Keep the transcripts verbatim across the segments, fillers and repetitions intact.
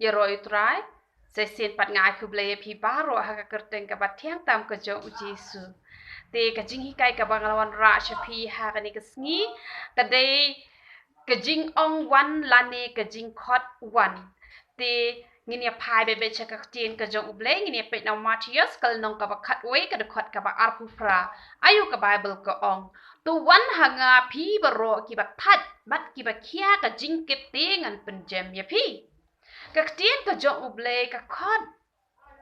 Ïaroh ïa u Trai. Sa shisien pat nga ai khublei ïa phi baroh ha ka kyrteng kaba thiang tam ka jong u Jisu. Te ka jinghikai kaba nga la wanrah sha phi ha kane ka sngi ka dei ka jingong wan lane ka jingkhot wan. Te ngin ïa phai beit beit sha ka ktien ka jong U Blei, ngin ïa peit na u Mathaios ka lynnong kaba khatwei ka dkhot kaba arphew phra. Aïu ka Baibl ka ong: To wan ha nga phi baroh kiba thait bad kiba khia ka jingkit te ngan pynjem ïa phi. Ka ktien ka jong U Blei ka khot.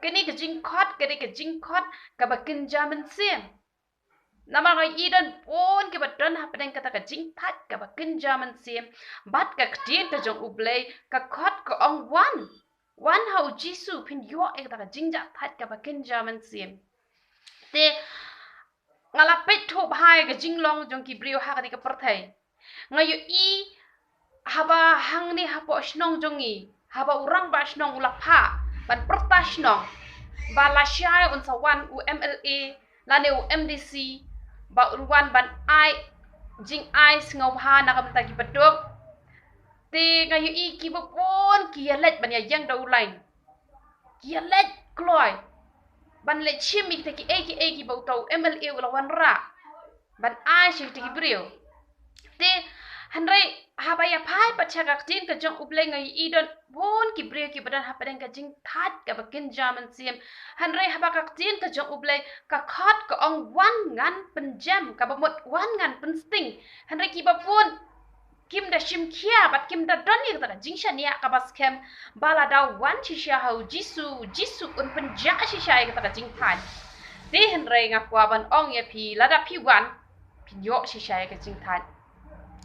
Kane ka jingkhot, kane ka jingkhot kaba kynja mynsiem. Namar nga ïohi don bun kiba don hapdeng kata ka jingthait kaba kynja mynsiem. Bad ka ktien ka jong U Blei ka khot ka ong wan. Wan ha u Jisu phin ïoh ïa kata ka jingjahthait kaba kynja mynsiem. Te nga la peit thuh bha ïa ka jinglong jong ki briew ha kane ka pyrthei. Nga ïohi haba hangne hapoh shnong jong ngi, haba u rangbah shnong u la phah ban pyrta shnong ba lashai un sa wan u M L A lane u M D C ba un wan ban ai jingai sngewbha na ka bynta ki baduk. Te nga ïohi kiba bun ki ïaleit ban ïa ïeng da u lain. Ki ïaleit kloi ban leit shim ïa kita kiei kiei kiba uta u M L A u la wanrah ban ai sha kita ki briew. Te hynrei haba ïa phai pat sha ka ktien ka jong U Blei nga ïohi don bun ki briew kiba don hapdeng ka jingthait kaba kynja mynsiem. Hynrei haba ka ktien ka jong U Blei ka khot ka ong wan ngan pynjem, kaba mut wan ngan pynsting. Hynrei kiba bun kim da shim khia bad kim da don ïa kata ka jingshaniah kaba skhem ba lada wan shisha ha u Jisu, u Jisu un pynjah shisha ïa kata ka jingthait. Te hynrei nga kwah ban ong ïa phi, lada phi wan phin ïoh shisha ïa ka jingthait.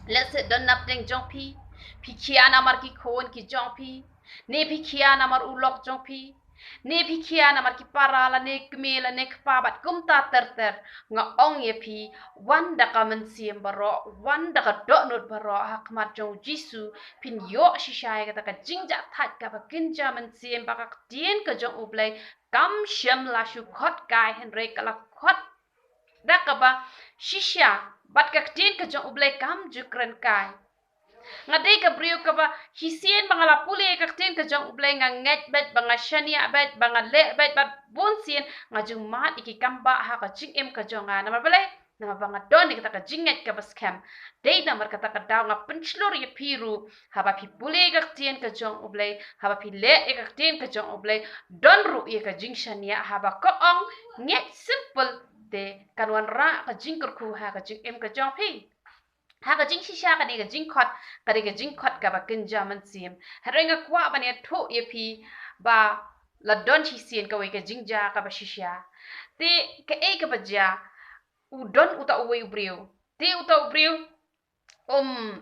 Lehse don napdeng jong phi, phi khia namar ki khun ki jong phi, ne phi khia namar u lok jong phi, ne phi khia namar ki para lane kmie lane kpa bad kumta ter ter. Nga ong ïa phi, wan da ka mynsiem baroh, wan da ka dohnud baroh ha khmat jong u Jisu, phin ïoh shisha ïa kata ka jingjahthait kaba kynja mynsiem ba ka ktien ka jong U Blei kam shym la shu khot kai hynrei ka la khot da kaba shisha bad ka ktien ka jong U Blei kam ju kren kai. Nga dei ka briew kaba shisien ba nga la pule ka ktien ka jong U Blei nga ngeit beit, ba nga shaniah beit, ba nga leh beit, bad bun sien nga ju mad ïa ki kam ba ha ka jingim ka jong nga. Namar balei? Namar ba nga don ïa kata ka jingngeit kaba skhem. Dei namar kata ka daw nga pynshlur ïa phi ruh, haba phi pule ka ktien ka jong U Blei, haba phi leh ïa ka ktien ka jong U Blei, don ruh ïa ka jingshaniah haba ka ong ngeit simple te kan wanrah ka jingkyrkhu ha ka jingim ka jong phi. Ha ka jingshisha kane ka jingkhot, kane ka jingkhot kaba kynja mynsiem. Hynrei nga kwah ban ïathuh ïa phi ba la don shisien kawei ka jingjia kaba shisha. Te kaei kaba jia, u don uta uwei u briew. Te uta u briew um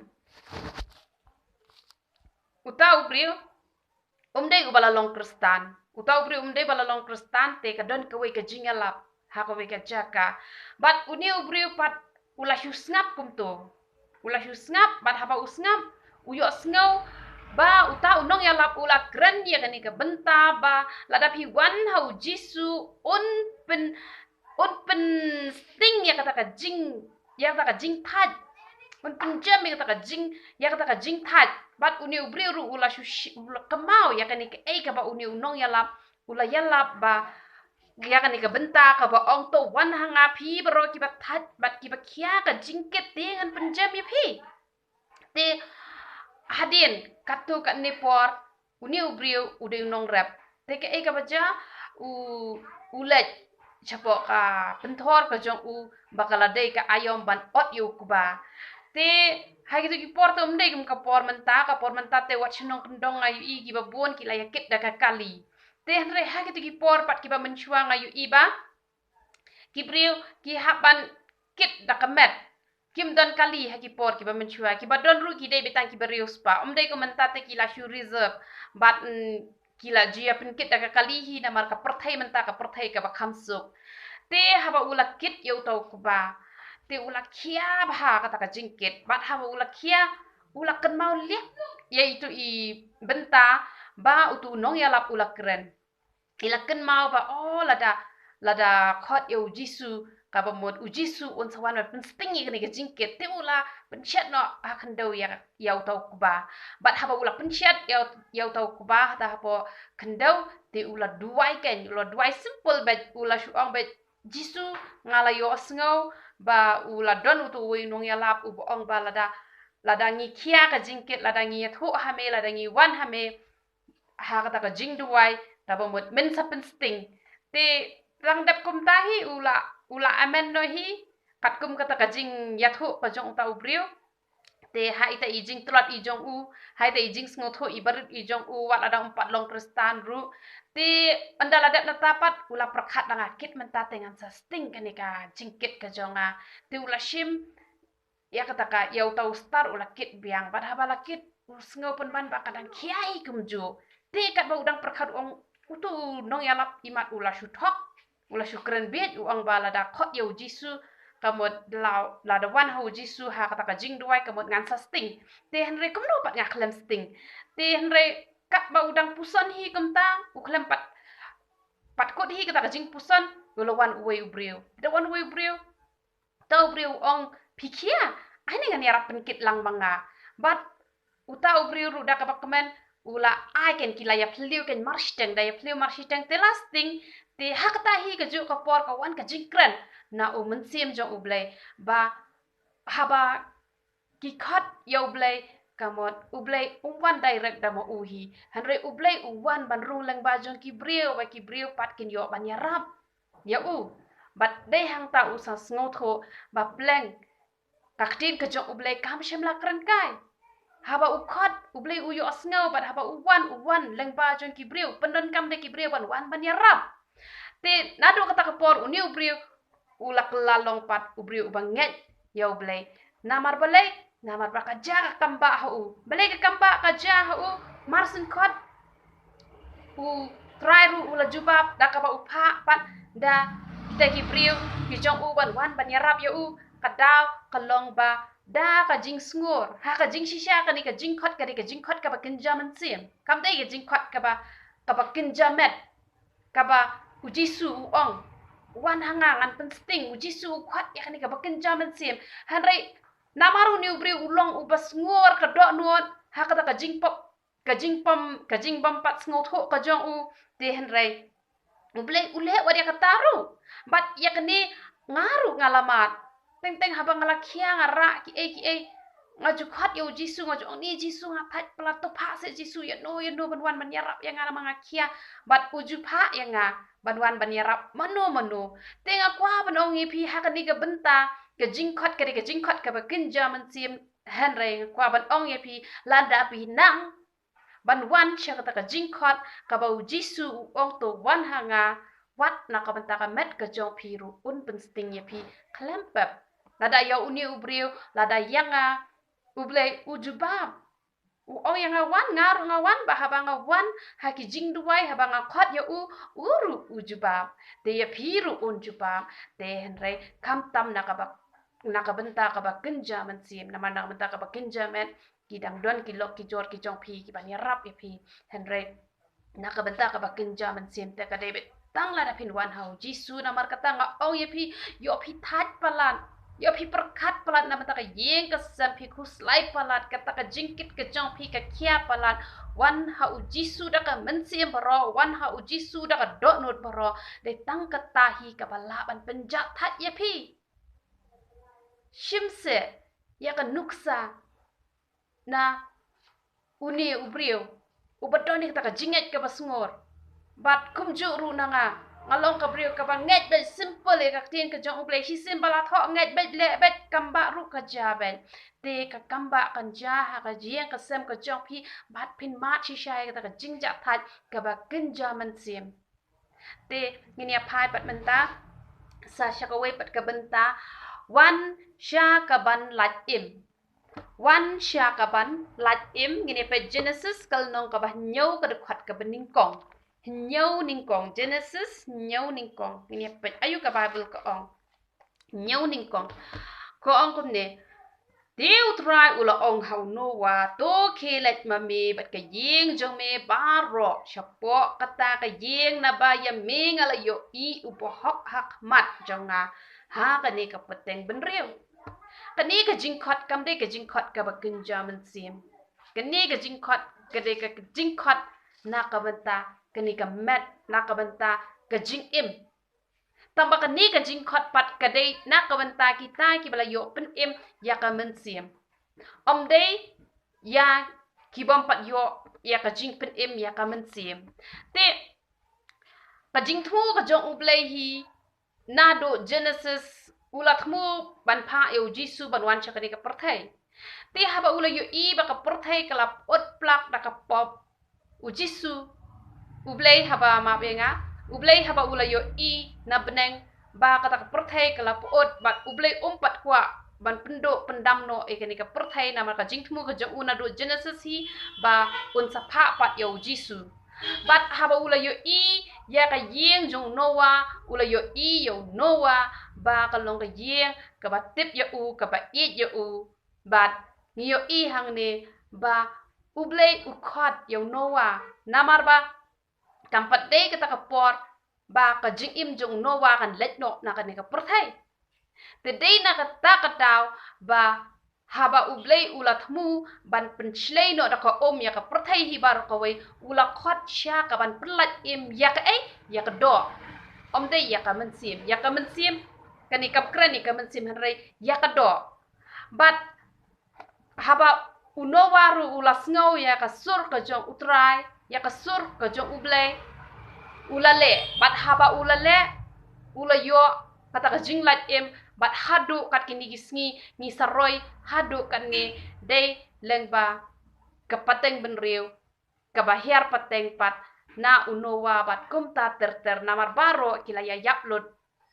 uta u briew um dei uba la long Khristan. Uta u briew um dei ba la long Khristan te ka don kawei ka jingïalap ha kawei ka jaka. Bad une u briew pat u la shu sngap kumto. U la shu sngap bad haba u sngap u ïohsngew ba uta u nongïalap u la kren ïa kane ka bynta ba lada phi wan ha u Jisu un pyn un pynsting ïa kata ka jing ïa kata ka jingthait. Un pynjem ïa kata ka jing ïa kata ka jingthait. Bad une u briew ruh u la shu shi- u la kynmaw ïa kane kaei kaba une u nongïalap u la ïalap ba ïa kane ka bynta kaba ong to wan ha nga phi baroh kiba thait bad kiba khia ka jingkit te ngan pynjem ïa phi. Te hadien katto katne por une u briew u dei u nongrep. Te kaei kaba jia u u leit shapoh ka pynthor ka jong u ba ka la dei ka aïom ban ot ïa u kba. Te ha kito ki por te um dei kum ka por mynta, ka por mynta te wat shnong kyndong nga ïohi kiba bun ki la ïakit da ka kali. Te hynrei ha kito ki por pat kiba mynshuwa nga ïohi ba ki briew ki hap ban kit da ka met. Kim don kali ha ki por kiba mynshuwa, kiba don ruh ki dei beit tang kiba riewspah. Um dei kum mynta te ki la shu reserve bad mm, ki la ju ïa pynkit da ka kali hi namar ka pyrthei mynta ka pyrthei kaba kham suk. Te haba u la kit ïa uta u kba te u la khia bha kata ka jingkit bad haba u la khia u la kynmaw liang ïa itu i bynta ba utu u nongïalap u la kren. I la kynmaw ba oh lada lada khot ïa u Jisu kaba mut u Jisu un sa wan ban pynsting ïa kane ka jingkit, te u la pynshet noh ha khyndew ïa, ïa uta u kba. Bad haba u la pynshet ïa, ïa uta u kba, hata hapoh khyndew, te u la duwai keiñ, u la duwai simple beit, u la shu ong beit, Jisu, nga la ïohsngew ba u la don uta uwei u nongïalap uba ong ba lada, lada ngi khia ka jingkit, lada ngi ïathuh ha me, lada ngi wan ha me, ha kata ka jingduwai, kaba mut men sa pynsting. Te tang dep kumta hi u la, u la amen noh hi, katkum kata ka jingïathuh ka jong uta u briew. Te ha ita i jingtlot i jong u, ha ita i jingsngewthuh i barit i jong u, wat lada um pat long Khristan ruh. Te ynda la dep nangta pat, u la pyrkhat da nga kit mynta te ngan sa sting kane ka jingkit ka jong nga. Te u la shim ïa kata ka, ïa uta u star u la kit biang, bad haba la kit, u sngew pynban ba ka dang khia hi kumjuh. Te katba u dang pyrkhat u ong, utu u nongïalap imat u la shu thok, u la shu kren bieit, u ong ba lada khot ïa u Jisu, ka mut la, lada wan ha u Jisu ha kata ka jingduwai, ka mut ngan sa sting. Te hynrei kumno pat nga khlem sting. Te hynrei katba u dang puson hi kumta, u khlem pat, pat kut hi kata ka jingpuson, u la wan uwei u briew. Da wan uwei u briew, uta u briew u ong, phi khia, ai ne ngan ïarap pynkit lang ma nga. Bad uta u briew ruh da kaba kmen, u la ai keiñ ki la ïaphylliew keiñ marshiteng, da ïaphylliew marshiteng te la sting, te ha kata hi kajuh ka por ka wan ka jingkren na u Mynsiem jong U Blei, ba haba ki khot ïa U Blei, ka mut U Blei um wan direct da ma u hi. Hynrei U Blei u wan ban rung lyngba jong ki briew, ba ki briew pat kin ïoh ban ïarap ïa u. Bad dei hangta u sa sngewthuh ba pleng ka ktien ka jong U Blei kam shym la kren kai. Haba u khot, U Blei u ïohsngew, bad haba u wan, u wan lyngba jong ki briew, pyndonkam da ki briew ban wan ban ïarap. Te naduh kata ka por une u briew u la kylla long pat u briew uba ngeit ïa U Blei. Namar balei, namar ba ka jia ka kambah ha u. Balei ka kambah ka jia ha u, mar syn khot U Trai ruh u la jubab da kaba u phah pat da kita ki briew ki jong u ban wan ban ïarap ïa u, ka daw ka long ba da ka jingsngur, ha ka jingshisha kane ka jingkhot ka dei ka jingkhot kaba kynja mynsiem. Kam dei ka jingkhot kaba, kaba kynja met. Kaba u Jisu u ong, wan ha nga ngan pynsting, u Jisu u khot ïa kane kaba kynja mynsiem. Hynrei namar une u briew u long uba sngur ka dohnud ha kata ka jingpop, ka jingpom, ka jingbym pat sngewthuh ka jong u, te hynrei U Blei u leh wat ïa kata ruh. Bad ïa kane nga ruh nga la mad. Teng teng haba nga la khia nga rah kiei kiei, nga ju khot ïa u Jisu, nga ju ong, ne Jisu nga thait palat, to phah seh Jisu, ïano ïano ban wan ban ïarap ïa nga namar nga khia. Bad u ju phah ïa nga ban wan ban ïarap mano mano. Te nga kwah ban ong ïa phi ha kane ka bynta, ka jingkhot ka dei ka jingkhot kaba kynja mynsiem, hynrei nga kwah ban ong ïa phi lada phi nang ban wan sha kata ka jingkhot kaba u Jisu u ong to wan ha nga, wat na ka bynta ka met ka jong phi ruh un pynsting ïa phi khlem pep. Lada ïa une u briew, lada ïa nga, U Blei u jubab. U ong ïa nga wan, nga ruh nga wan, ba haba nga wan ha ki jingduwai, haba nga khot ïa u, u ruh u jubab. Te ïa phi ruh un jubab. Te hynrei khamtam na kaba, na ka bynta kaba kynja mynsiem, namar na ka bynta kaba kynja met ki dang don ki lok ki jor ki jong phi kiban ïarap ïa phi. Hynrei na ka bynta kaba kynja mynsiem te ka dei beit tang lada phin wan ha u Jisu. Namar kata nga ong ïa phi, ïoh phi thait palat, ïoh phi pyrkhat palat na bynta ka ïing ka sem, phi khuslai palat, kata ka jingkit ka jong phi ka khia palat. Wan ha u Jisu da ka mynsiem baroh, wan ha u Jisu da ka dohnud baroh. Dei tang kata hi kaba lah ban pynjah thait ïa phi. Shim seh ïa ka nuksa na une u briew uba don ïa kata ka jingngeit kaba sngur. Bad kumjuh ruh na nga, nga long ka briew kaba ngeit beit, simple ïa ka ktien ka jong U Blei, shisien ba la thoh ngeit beit, leh beit, kambah ruh ka jia beit. Te ka kambah kan jia ha ka jingïaseng ka sem ka jong phi, bad phin mad shisha ïa kata ka jingjahthait kaba kynja mynsiem. Te ngin ïa phai pat mynta sa sha kawei pat ka bynta, wan sha kaban lait im. Wan sha kaban lait im, ngin ïa peit Genesis ka lynnong kaba hynñiew ka dkhot kaba nyngkong. Hynñiew nyngkong, Genesis hynñiew nyngkong. Ngin ïa peit aïu ka Baibl ka ong. Hynñiew nyngkong. Ka ong kumne. Te U Trai u la ong ha u Noah, to khie leit ma me bad ka ïing jong me baroh shapoh kata ka ïing naba ïa me nga la ïohi uba hok ha khmat jong nga. ha kane ka pateng bynriew. Kane ka jingkhot kam dei ka jingkhot kaba kynja mynsiem. Kane ka jingkhot ka dei ka jingkhot na ka bynta kane ka met, na ka bynta ka jingim. Tangba kane ka jingkhot pat ka dei na ka bynta kita kiba la ïoh pynim ïa ka mynsiem. Ym dei ïa ki bym pat ïoh ïa ka jingpynim ïa ka mynsiem. Te ka jingthmu ka jong U Blei hi naduh Genesis, u la thmu ban phah ïa U Jisu ban wan sha kane ka pyrthei. Te haba u la ïohi ba ka pyrthei ka la pyut plak da ka pop, U Jisu, U Blei haba, map ïa nga, U Blei haba u la ïohi na bneng ba kata ka pyrthei ka la pyut bad U Blei um pat kwah ban pynduh pyndam noh ïa kane ka pyrthei, namar ka jingthmu ka jong u naduh Genesis hi ba un sa phah pat ïa U Jisu. Bad haba u la ïohi ïa ka ïing jong u Noah, u la ïohi ïa u Noah ba ka long ka ïing kaba tip ïa u, kaba ïeit ïa u. Bad ngi ïohi hangne ba U Blei u khot ïa u Noah, namar ba kam pat dei kata ka por ba ka jingim jong u Noah kan leit noh na kane ka pyrthei. Te dei na kata ka daw ba haba U Blei u la thmu ban pynshlei noh da ka um ïa ka pyrthei hi baroh kawei, u la khot sha ka ban pynlait im ïa kaei? Ïa ka doh. Ym dei ïa ka mynsiem. Ïa ka mynsiem, kane kam kren ïa ka mynsiem, hynrei ïa ka doh. Bad haba u Noah ruh u la sngew ïa ka sur ka jong U Trai, ïa ka sur ka jong U Blei, u la leh. Bad haba u la leh, u la ïoh kata ka jinglait im, bad haduh kat kine ki sngi ngi sa roi haduh katne dei lyngba ka pateng bynriew kaba hiar pateng pat na u Noah bad kumta ter ter, namar baroh ki la ïa ïap lut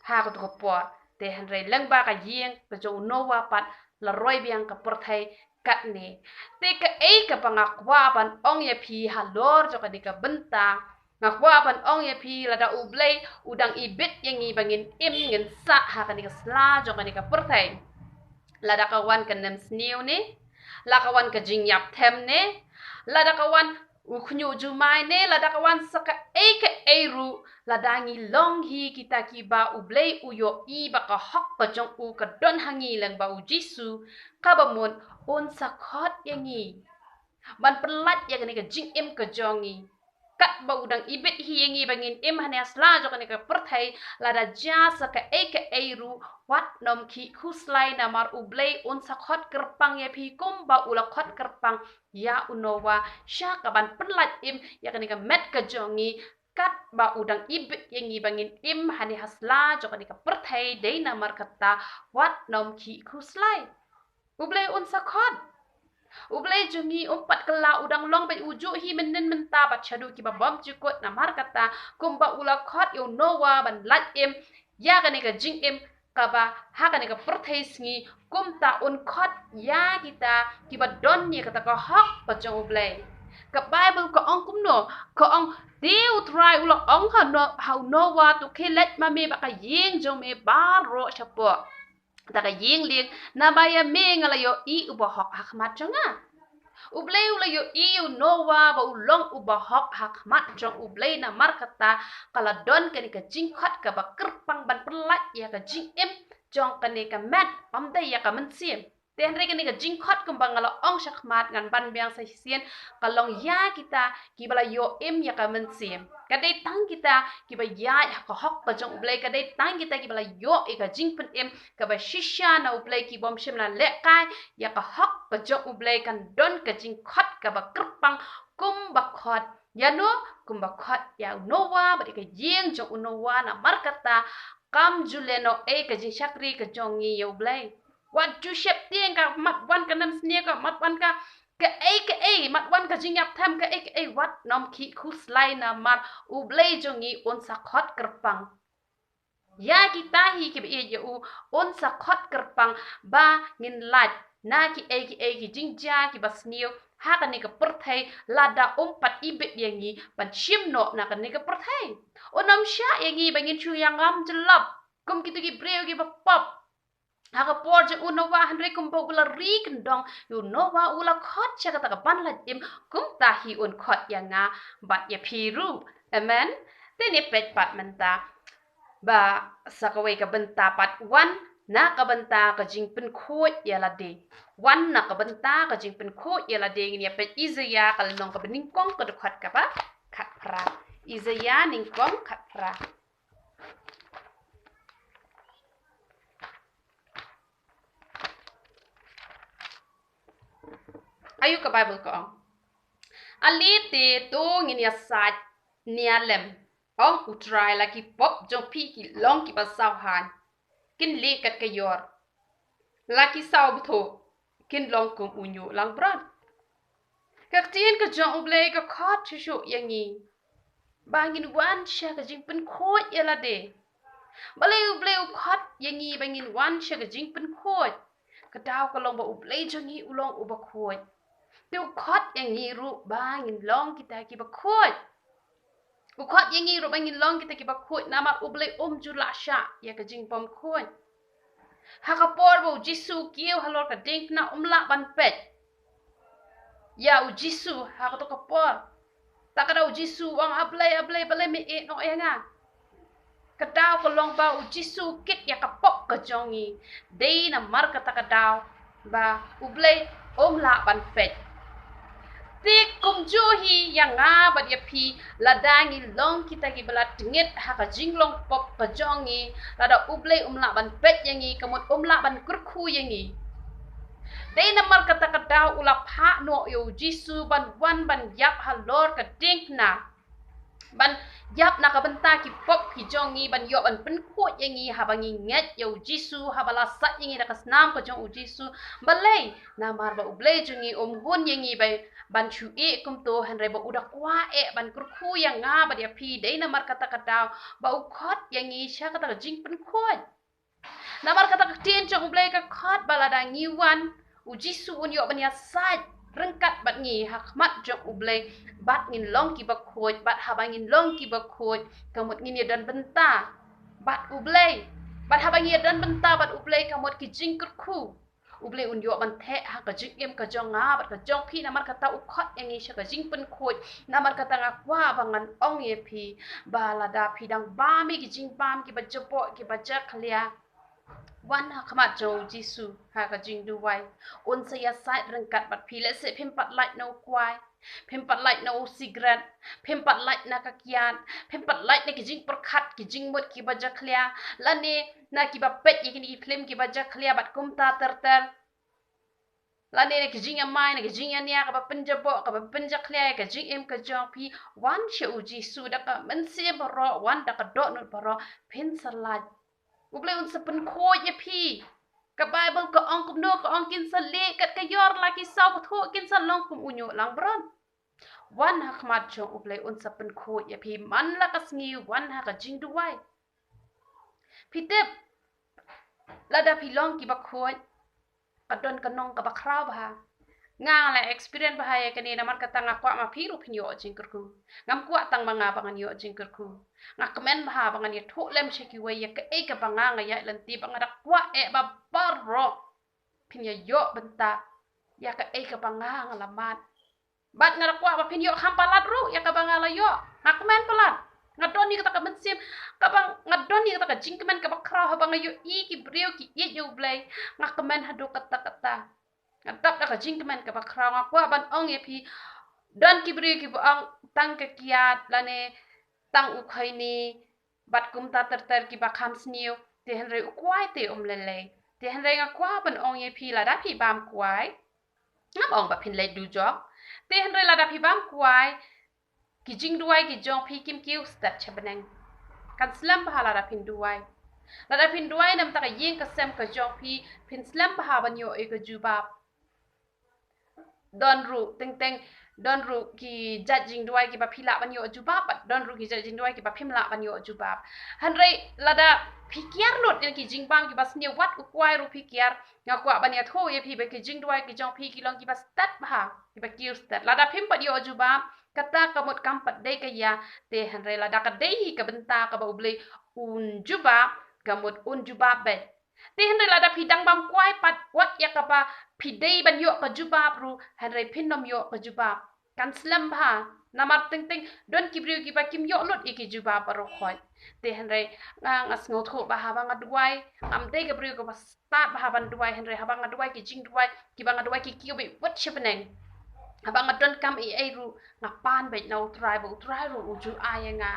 ha kato ka por. Te hynrei lyngba ka ïing ka jong u Noah pat la roi biang ka pyrthei katne. Te kaei kaba nga kwah ban ong ïa phi halor jong kane ka bynta, nga kwah ban ong ïa phi, lada U Blei u dang ibit ïa ngi ba ngin im, ngin sah ha kane ka sla jong kane ka pyrthei, lada ka wan ka nemsniew ne, la ka wan ka jingïap them ne, lada ka wan u khñiuh jumai ne, lada ka wan sa kaei kaei ruh, lada ngi long hi kita kiba U Blei u ïohi ba ka hok ka jong u ka don ha ngi lyngba U Jisu, kaba mut un sa khot ïa ngi ban pynlait ïa kane ka jingim ka jong ngi. Katba u dang ibit hi ïa ngi ba ngin im hane ha sla jong kane ka pyrthei, lada jia sa kaei kaei ruh, wat nym khih khuslai, namar U Blei un sa khot kyrpang ïa phi kumba u la khot kyrpang ïa u Noah sha ka ban pynlait im ïa kane ka met ka jong ngi. Katba u dang ibit ïa ngi ba ngin im hane ha sla jong kane ka pyrthei, dei namar kata, wat nym khih khuslai. U Blei un sa khot. U Blei jong ngi um pat kylla, u dang long beit u juh hi mynnin mynta bad shaduh kiba bym jukut, namar kata kumba u la khot ïa u Noah ban lait im ïa kane ka jingim kaba ha kane ka pyrthei sngi, kumta un khot ïa kita kiba don ïa kata ka hok ka jong U Blei. Ka Baibl ka ong kumno? Ka ong, te U Trai u la ong ha No-, ha u Noah, to khie leit ma me bad ka ïing jong me baroh shapoh kata ka ïing lieng, naba ïa me nga la ïohi uba hok ha khmat jong nga. U Blei u la ïohi ïa u Noah ba u long uba hok ha khmat jong U Blei, namar kata ka la don kane ka jingkhot kaba kyrpang ban pynlait ïa ka jingim jong kane ka met, ym dei ïa ka mynsiem. Te hynrei kane ka jingkhot kumba nga la ong sha khmat, ngan ban biang sa shisien, ka long ïa kita kiba la ïoh im ïa ka mynsiem. Ka dei tang kita kiba ïaid ha ka hok ka jong U Blei, ka dei tang kita kiba la ïoh ïa ka jingpynim kaba shisha na U Blei, ki bym shym la lehkai ïa ka hok ka jong U Blei, kan don ka jingkhot kaba kyrpang kumba khot ïano? Kumba khot ïa u Noah bad ïa ka ïing jong u Noah, namar kata kam ju leh noh ei ka jingshakri ka jong ngi ïa U Blei. Wat ju sheptieng ka mat wan ka nemsniew, ka mat wan ka kaei kaei, mat wan ka jingïap them kaei kaei, wat nym khih khuslai, namar U Blei jong ngi un sa khot kyrpang ïa kita hi kiba ïeit ïa u, un sa khot kyrpang ba ngin lait na kiei kiei ki jingjia kiba sniew ha kane ka pyrthei, lada um pat ibit ïa ngi ban shim noh na kane ka pyrthei. Un nym shah ïa ngi ba ngin shu ïa ngam jyllop kum kito ki briew kiba pop ha ka por jong u Noah, hynrei kumba u la ri kyndong ïa u Noah, u la khot sha kata ka ban lait im, kumta hi un khot ïa nga bad ïa phi ruh. Amen. Te ngin peit pat mynta. Ba sa kawei ka bynta pat, wan na ka bynta ka jingpynkhuid ïa lade. Wan na ka bynta ka jingpynkhuid ïa lade, ngin ïa peit Isaiah ka lynnong kaba nyngkong ka dkhot kaba khatphra. Isaiah nyngkong khatphra. Aïu ka Bible ka ong: Ale te to ngin ïasaid nia lem, ong U Trai, la ki pop jong phi ki long kiba saw haiñ, kin lieh kat ka ïor. La ki saw bthuh, kin long kum u ñiuh langbrot. Ka ktien ka jong U Blei ka khot shuh shuh ïa ngi ba ngin wan sha ka jingpynkhuid ïa lade. Balei U Blei u khot ïa ngi ba ngin wan sha ka jingpynkhuid? Ka daw ka long ba U Blei jong ngi u long uba khuid. Te u khot ïa ngi ruh ba ngin long kita kiba khuid. U khot ïa ngi ruh ba ngin long kita kiba khuid, namar U Blei um ju lah shah ïa ka jingbymkhuid. Ha ka por ba U Jisu u kiew halor ka diengphna, um lah ban peit ïa U Jisu ha kato ka por. Ta ka daw U Jisu u ong: A Blei, A Blei, balei me ïehnoh ïa nga? Ka daw ka long ba U Jisu u kit ïa ka pop ka jong ngi. Dei namar kata ka daw ba U Blei um lah ban peit. Te kumjuh hi ïa nga bad ïa phi, lada ngi long kita kiba la tngit ha ka jinglong pop ka jong ngi, lada U Blei um lah ban peit ïa ngi, ka mut um lah ban kyrkhu ïa ngi. Dei namar kata ka daw u la phah noh ïa U Jisu ban wan ban ïap halor ka diengphna, ban ïap na ka bynta ki pop ki jong ngi, ban ïoh ban pynkhuid ïa ngi haba ngi ngeit ïa U Jisu, haba la said ïa ngi da ka snam ka jong U Jisu. Balei? Namar ba U Blei jong ngi um hun ïa ngi ba ban shu ïeh kumto, hynrei ba u da kwah eh ban kyrkhu ïa nga bad ïa phi. Dei namar kata ka daw ba u khot ïa ngi sha kata ka jingpynkhuid. Namar kata ka ktien jong U Blei ka khot ba lada ngi wan, U Jisu un ïoh ban ïasaid ryngkat bad ngi ha khmat jong U Blei, bad ngin long kiba khuid, bad haba ngin long kiba khuid, ka mut ngin ïadon bynta bad U Blei. Bad haba ngi ïadon bynta bad U Blei, ka mut ki jingkyrkhu U Blei un ïoh ban theh ha ka jingim ka jong nga bad ka jong phi. Namar kata u khot ïa ngi sha ka jingpynkhuid. Namar kata nga kwah ba ngan ong ïa phi ba lada phi dang bam ïa ki jingbam kiba jaboh kiba jakhlia, wan ha khmat jong U Jisu ha ka jingduwai. Un sa ïasaid ryngkat bad phi. Lehse phim pat lait na u kwai, phim pat lait na u sikret, phim pat lait na ka kiad, phim pat lait na ki jingpyrkhat ki jingmut kiba jakhlia, lane na kiba peit ïa kine ki phlim kiba jakhlia bad kumta ter ter, lane na ki jingïamai, na ki jingïania kaba pynjaboh, kaba pynjakhlia ïa ka jingim ka jong phi. Wan sha U Jisu da ka mynsiem baroh, wan da ka dohnud baroh, phin sa lait. U Blei un sa pynkhuid ïa phi. Ka Bible ka ong kumno? Ka ong kin sa lieh kat ka ïor, la ki saw bthuh kin sa long kum u ñiuh langbrot. Wan ha khmat jong U Blei, un sa pynkhuid ïa phi man la ka sngi, wan ha ka jingduwai. Phi tip, lada phi long kiba khuid, ka don ka nong kaba khraw bha. Nga la experience bha ïa kane, namar kata nga kwah ma phi ruh phin ïoh jingkyrkhu. Ngam kwah tang ma nga ba ngan ïoh jingkyrkhu. Nga kmen bha ba ngan ïathuh lem sha kiwei ïa kaei kaba nga nga ïaid lynti, ba nga da kwah eh ba baroh phin ïa ïoh bynta ïa kaei kaba nga nga la mad. Bad nga da kwah ba phin ïoh kham palat ruh ïa kaba nga la ïoh. Nga kmen palat. Nga don ïa kata ka mynsiem, kaba nga don ïa kata ka jingkmen kaba khraw haba nga ïohi ki briew ki ïeit ïa U Blei. Nga kmen haduh katta katta. Nga dap da ka jingkmen kaba khraw. Nga kwah ban ong ïa phi, don ki briew kiba ong tang ka kiad lane tang u khaini bad kumta ter ter kiba kham sniew. Te hynrei u kwai te um lei lei. Te hynrei nga kwah ban ong ïa phi, lada phi bam kwai, ngam ong ba phin leit dujok. Te hynrei lada phi bam kwai, ki jingduwai ki jong phi kim kiew stet sha bneng. Kan slem bha lada phin duwai. Lada phin duwai na ka bynta ka ïing ka sem ka jong phi, phin slem bha ban ïoh ïa ka jubab. Don ruh teng teng, don ruh ki jait jingduwai kiba phi lah ban ïoh jubab, bad don ruh ki jait jingduwai kiba phim lah ban ïoh jubab. Hynrei lada phi kiar lut ïa ki jingbam kiba sniew, wat u kwai ruh phi kiar, nga kwah ban ïathuh ïa phi ba ki jingduwai ki jong phi ki long kiba stet bha, kiba kiew stet. Lada phim pat ïoh jubab, kata ka mut kam pat dei ka ïa. Te hynrei lada ka dei hi ka bynta kaba U Blei un jubab, ka mut un jubab beit. Te hynrei lada phi dang bam kwai pat, wat ïa kaba phi dei ban ïoh ka jubab ruh, hynrei phin ym ïoh ka jubab. kan slem bha. Namar teng teng don ki briew kiba kim ïoh lut ïa ki jubab baroh khoit. Te hynrei nga, nga sngewthuh ba haba nga duwai, ngam dei ka briew kaba stad ba haba nga duwai, hynrei haba nga duwai ki jingduwai kiba nga duwai ki kiew beit wut sha bneng. Haba nga donkam ei ei ruh nga pan beit na U Trai ba U Trai ruh u ju ai ïa nga.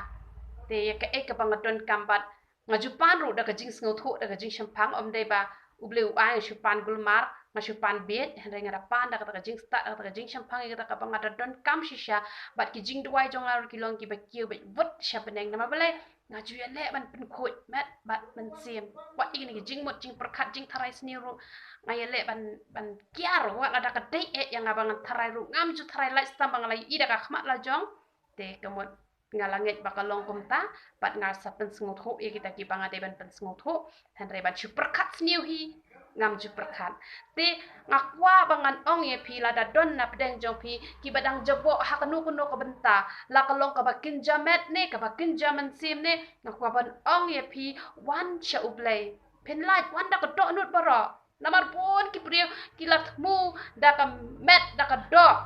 Te ïa kaei kaba nga donkam bad nga ju pan ruh da ka jingsngewthuh, da ka jingshemphang, ym dei ba U Blei u ai nga shu pan gulmar, nga shu pan bieit, hynrei nga da pan da kata ka jingstad, da kata ka jingshemphang ïa kata kaba nga da donkam shisha. Bad ki jingduwai jong nga ruh ki long kiba kiew beit wut sha bneng. Namar balei? Nga ju ïaleh ban pynkhuid met bad mynsiem. Wat ïa kine ki jingmut jingpyrkhat jingtharai sniew ruh nga ïaleh ban, ban kiar, wat lada ka dei eh ïa nga ba ngan tharai ruh ngam ju tharai, lait stam ba nga la ïohi da ka khmat la jong. Te ka mut nga la ngeit ba ka long kumta, bad nga sa pynsngewthuh ïa kita kiba nga dei ban pynsngewthuh. Hynrei ban shu pyrkhat sniew hi ngam ju pyrkhat. Te nga kwah ba ngan ong ïa phi, lada don na pdeng jong phi kiba dang jaboh ha kano kano ka bynta, la ka long kaba kynja met ne kaba kynja mynsiem ne, nga kwah ban ong ïa phi, wan sha U Blei. Phin lait, wan da ka dohnud baroh. Namar bun ki briew ki la thmu da ka met, da ka doh,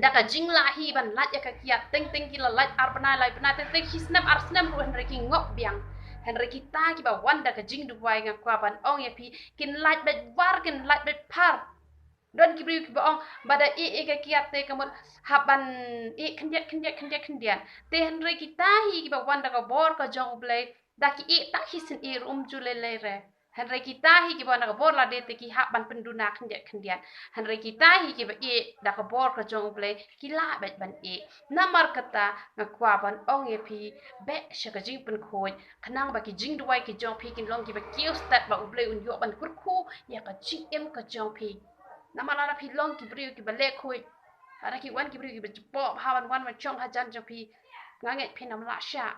da ka jinglah hi ban lait ïa ka kiad. Teng teng ki la lait ar bnai lai bnai, teng teng shi snem ar snem ruh hynrei ki ngop biang. Hynrei kita kiba wan da ka jingduwai, nga kwah ban ong ïa phi, kin lait beit war, kin lait beit phar. Don ki briew kiba ong ba da ïeh ïa ka kiad te ka mut hap ban ïeh khyndiat khyndiat khyndiat khyndiat. Te hynrei kita hi kiba wan da ka bor ka jong U Blei, da ki ïeh tang hi sien ïeh ruh ym ju lei lei re. Hynrei kita hi kiba wan da ka bor lade te ki hap ban pynduna khyndiat khyndiat. Hynrei kita hi kiba ïeh da ka bor ka jong U Blei, ki lah beit ban ïeh. Namar kata nga kwah ban ong ïa phi, beh sha ka jingpynkhuid, khnang ba ki jingduwai ki jong phi kin long kiba kiew stet, ba U Blei un ïoh ban kyrkhu ïa ka jingim ka jong phi. Namar lada phi long ki briew kiba leh khuid, lada ki wan ki briew kiba jaboh bha ban wan ban shong hajan jong phi, nga ngeit phin ym lah shah.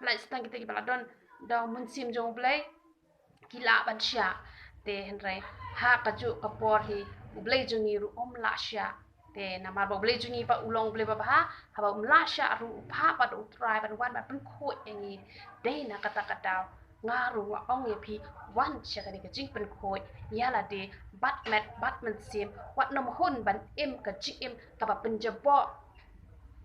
Lait stam kita kiba la don da u Mynsiem jong U Blei ki lah ban shah. Te hynrei ha kajuh ka por hi U Blei jong ngi ruh um lah shah. Te namar ba U Blei jong ngi pat u long U Blei babha, haba um lah shah ruh u phah pat U Trai ban wan ban pynkhuid ïa ngi. Dei na kata ka daw nga ruh nga ong ïa phi, wan sha kane ka jingpynkhuid ïa lade bad met bad mynsiem, wat nym hun ban im ka jingim kaba pynjaboh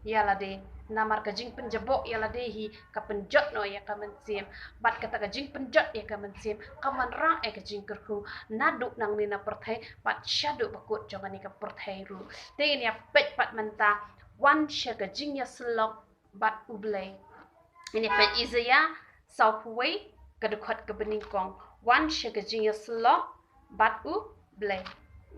ïa lade. Namar ka jingpynjaboh ïa lade hi ka pynjot noh ïa ka mynsiem, bad kata ka jingpynjot ïa ka mynsiem ka wanrah ïa ka jingkyrkhu naduh nangne na pyrthei bad shaduh ba kut jong kane ka pyrthei ruh. Te ngin ïa peit pat mynta, wan sha ka jingïasyllok bad U Blei. Ngin ïa peit Isaïah sawphew wei ka dkhot kaba nyngkong. Wan sha ka jingïasyllok bad U Blei.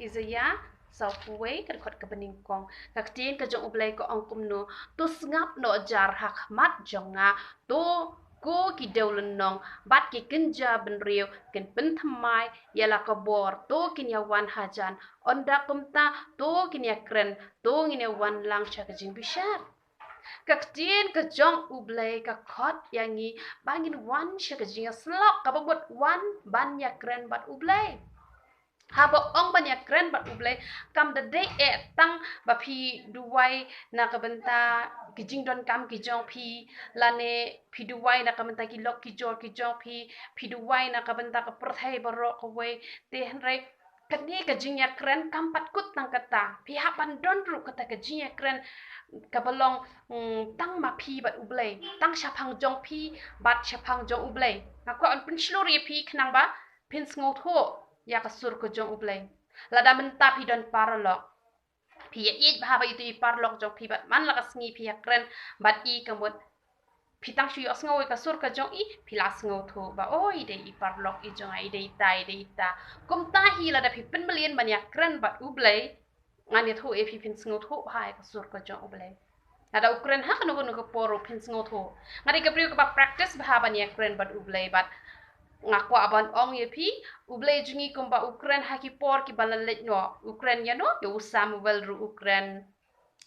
Isaïah sawphew wei ka dkhot kaba nyngkong. Ka ktien ka jong U Blei ka ong kumno: To sngap noh jar ha khmat jong nga, to ko ki dewlynnong bad ki kynja bynriew kin pynthymmai ïa la ka bor, to kin ïa wan hajan. Ynda kumta to kin ïa kren, to ngin ïa wan lang sha ka jingbishar. Ka ktien ka jong U Blei ka khot ïa ngi ba ngin wan sha ka jingïasyllok, kaba mut wan ban ïa kren bad U Blei. Haba ong ban ïa kren bad U Blei, kam da dei eh tang ba phi duwai na ka bynta ki jingdonkam ki jong phi, lane phi duwai na ka bynta ki lok ki jor ki jong phi, phi duwai na ka bynta ka pyrthei baroh kawei. Te hynrei kane ka jingïakren kam pat kut tang kata. Phi hap ban don ruh kata ka jingïakren kaba long, mm, tang ma phi bad U Blei, tang shaphang jong phi bad shaphang jong U Blei. Nga kwah ban pynshlur ïa phi khnang ba phin sngewthuh ïa ka sur ka jong U Blei. Lada mynta phi don paralok, phi ïa ïeit bha ba ïa uto i paralok jong phi bad man la ka sngi phi ïakren bad i, ka mut phi tang shu ïohsngew ïa ka sur ka jong i, phi la sngewthuh ba, oh, i dei i paralok i jong nga, i dei ita, i dei ita. Kumta hi lada phi pynmlien ban ïakren bad U Blei, ngan ïathuh ïa phi, phin sngewthuh bha ïa ka sur ka jong U Blei. Lada u kren ha kano kano ka por ruh phin sngewthuh. Nga dei ka briew kaba practice bha ban ïakren bad U Blei bad nga kwah ban ong ïa phi, U Blei jong ngi kumba u kren ha ki por kiba la leit noh, u kren ïano, ïa u Samuel ruh u kren.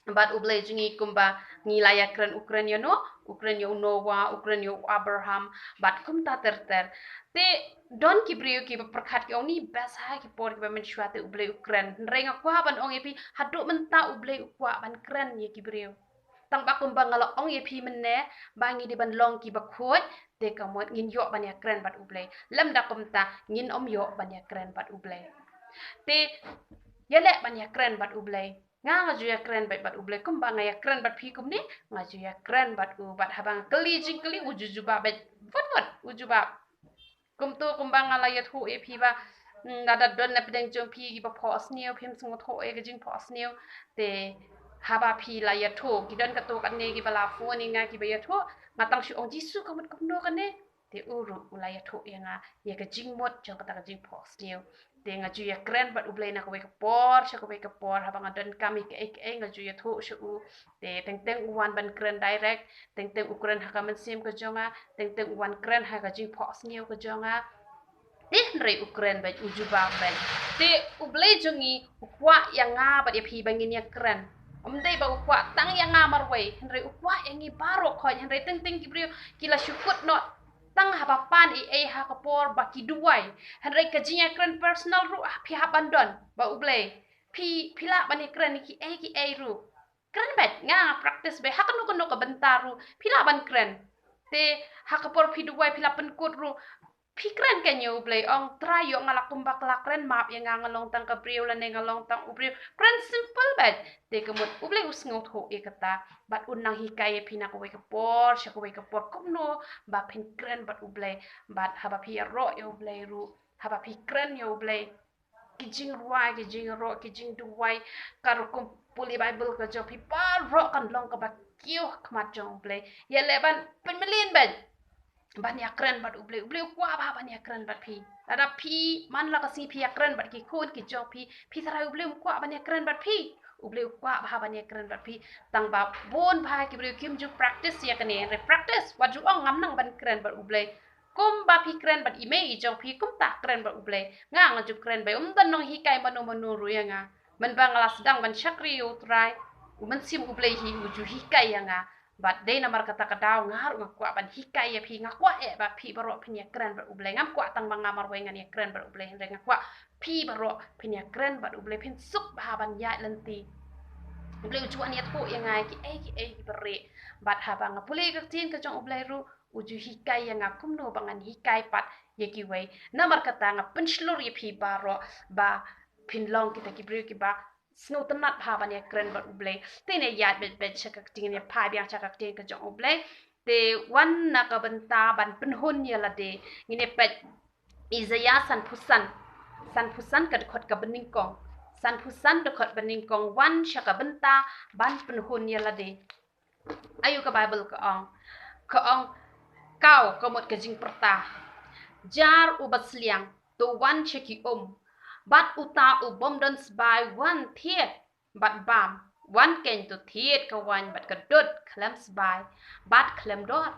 Bad U Blei jong ngi kumba ngi la ïakren, u kren ïano, u kren ïa u Noah, u kren ïa u Abraham, bad kumta ter ter. Te don ki briew kiba pyrkhat ki ong, ni best ha ki por kiba mynshuwa te U Blei u kren. Hynrei nga kwah ban ong ïa phi, haduh mynta U Blei u kwah ban kren ïa ki briew. Tang ba kumba nga la ong ïa phi mynne, ba ngi dei ban long kiba khuid, te ka mut ngin ïoh ban ïakren bad U Blei. Lymda kumta ngin ym ïoh ban ïakren bad U Blei. Te ïaleh ban ïakren bad U Blei. Nga nga ju ïakren bad, bad U Blei kumba nga ïakren bad phi kumne, nga ju ïakren bad u, bad haba nga kylli jingkylli u ju jubab bad, wat wat u jubab. Kumto kumba nga la ïathuh ïa phi ba, mm, lada don na pdeng jong phi kiba phohsniew, phim sngewthuh ïa ka jingphohsniew, te haba phi la ïathuh, ki don katto katne kiba la phone ïa nga kiba ïathuh, nga tang shu ong Jisu ka mut kumno kane. Te u ruh u la ïathuh ïa nga ïa ka jingmut jong kata ka jingphohsniew. Te nga ju ïakren bad U Blei na kawei ka por sha kawei ka por, haba nga donkam ïa kaei kaei nga ju ïathuh sha u. Te teng teng u wan ban kren direct, teng teng u kren ha ka mynsiem ka jong nga, teng teng u wan kren ha ka jingphohsniew ka jong nga. Te hynrei u kren bad, u jubab bad. Te U Blei jong ngi u kwah ïa nga bad ïa phi ba ngin ïakren. Ym dei ba u kwah tang ïa nga marwei, hynrei u kwah ïa ngi baroh khoit, hynrei teng teng ki briew ki la shu kut noh tang haba pan ei ei ha ka por ba ki duwai. Hynrei ka jingïakren personal ruh phi hap ban don bad U Blei. Phi, phi lah ban ïakren kiei kiei ruh. Kren bad nga, practice bad ha kano kano ka bynta ruh phi lah ban kren. Te ha ka por phi duwai phi la pynkut ruh, phi kren kein ïa U Blei, ong Trai, ïoh nga la kumba ka la kren, map ïa nga, nga long tang ka briew lane nga long tang u briew. Kren simple bad. Te ka mut U Blei u sngewthuh ïa kata bad un nang hikai ïa phi na kawei ka por sha kawei ka por kumno ba phin kren bad U Blei. Bad haba phi ïaroh ïa U Blei ruh, haba phi kren ïa U Blei, ki jingrwai, ki jingïaroh, ki jingduwai, ka rukom pule Baibl ka jong phi baroh kan long kaba kiew ha khmat jong U Blei. Ïaleh ban pynmlien bad ban ïakren bad U Blei. U Blei u kwah bha ban ïakren bad phi. Lada phi man la ka sngi phi ïakren bad ki khun ki jong phi, phi tharai U Blei um kwah ban ïakren bad phi? U Blei u kwah bha ban ïakren bad phi. Tang ba bun bha ki briew kim ju practice ïa kane, hynrei practice, wat ju ong ngam nang ban kren bad U Blei. Kumba phi kren bad i mei i jong phi, kumta kren bad U Blei. Nga nga ju kren bad, ym don nonghikai mano mano ruh ïa nga. Mynba nga la sdang ban shakri ïa U Trai, U Mynsiem U Blei hi u ju hikai ïa nga. Bad dei namar kata ka daw nga ruh nga kwah ban hikai ïa phi, nga kwah eh ba phi baroh phin ïakren bad U Blei. Ngam kwah tang ba nga marwei ngan ïakren bad U Blei, hynrei nga kwah phi baroh phin ïakren bad U Blei, phin suk bha ban ïaid lynti. U Blei u ju wan ïathuh ïa nga kiei kiei kiba rieh. Bad haba nga pule ka ktien ka jong U Blei ruh, u ju hikai ïa nga kumno ba ngan hikai pat ïa kiwei. Namar kata nga pynshlur ïa phi baroh ba phin long kita ki briew kiba sngewtynnat bha ban ïakren bad U Blei. Te ngin ïaid beit beit sha ka ktien, ngin ïa phai biang sha ka ktien ka jong U Blei. Te wan na ka bynta ban pynhun ïa lade, ngin ïa peit Isaiah sanphew san. Sanphew san ka dkhot kaba nyngkong. Sanphew san dkhot ba nyngkong, wan sha ka bynta ban pynhun ïa lade. Aïu ka Baibl ka ong? Ka ong, kau ka mut ka jingpyrta. Jar uba sliang, to wan sha ki um. Bad uta u bym don sbai wan thied bad bam. Wan kein to thied ka waiñ bad ka dud khlem sbai bad khlem dor.